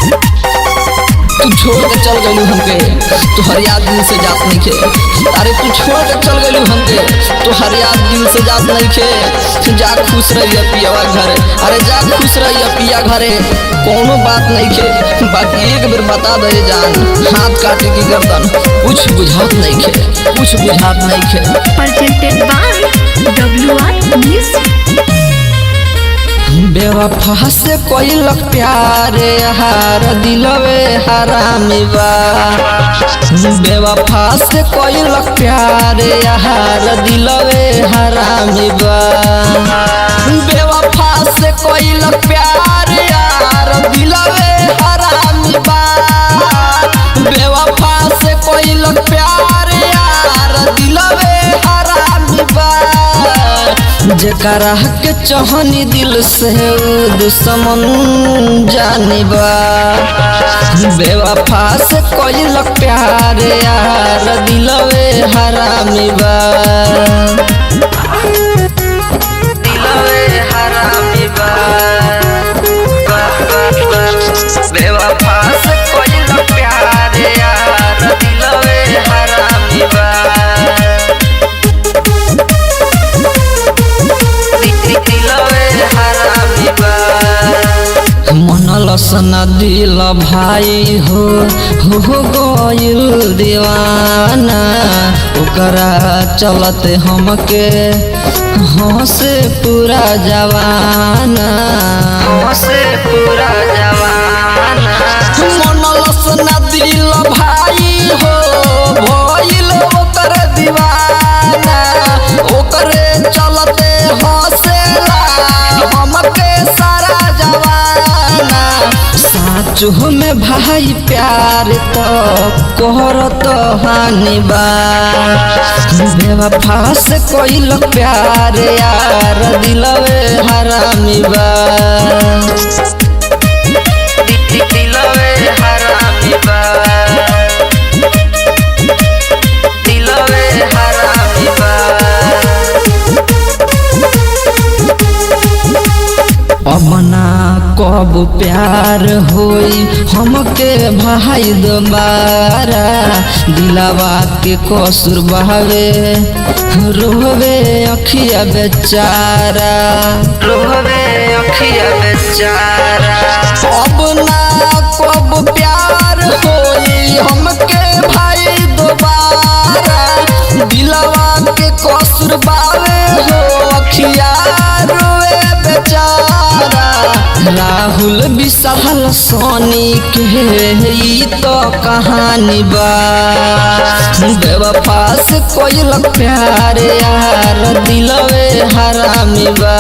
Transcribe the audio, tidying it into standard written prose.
तू छोड़ के चल गलू हमके, तोहर याद दिल से जात नहीं खे। अरे तू छोड़ के चल गलू हमके, तोहर याद दिल से जात नहीं खे। जा खुश रहिया पियावा घरे, अरे जा खुश रहिया पिया घरे, कोनो बात नहीं खे। बाकी एक बेर बता दे जान, हाथ काटे की गर्दन, कुछ बुझात नहीं खे, कुछ बुझात नहीं खे। Presented by WR Music. बेवफा से कोई प्यारे हार दिलवे हरामी बा। बेवफा से कोई प्यारे हार दिलवे हरामी बा। बेवफा से कोई प्यारे यार दिलवे हरामी बा। बेवफा से कोई प्यारे यार दिलवे हरामी बा। जेकरा के चहनी दिल से उ दुश्मन जानिबा। बेवफा से कोई प्यार यार दिलवे हरामी बा। दिलवे हरामी बा। बेवफा से कोई प्यार यार दिलवे हरामी बा। मनलसन दिल भाई हो गइल दीवाना, ओकरा चलते हमके हंसे पूरा जवाना, हंसे पूरा जवाना। मनलसन दिल भाई हो भइल ओकर दीवाना, ओकरे चलते हंसेला हमके सारा जवाना। साचो में भाई प्यार तो कोहरत हानि बा। बेवफा से कोई प्यार यार दिलवे हरामी बा। दिलवे हरामी बा। दिलवे हरामी बा। अब ना कब प्यार होई हमके भाई दोबारा, दिलावा के कसूर बहावे रोवे अखिया बेचारा, रोवे अखिया बेचारा। अब ना कब प्यार होई हमके भाई दोबारा, दिलावा के कसूर बावे हो अखिया रोवे बेचारा। राहुल विशाल सोनी के ई तो कहानी बा। बेवफा से कोई प्यार यार दिलवे हरामी बा।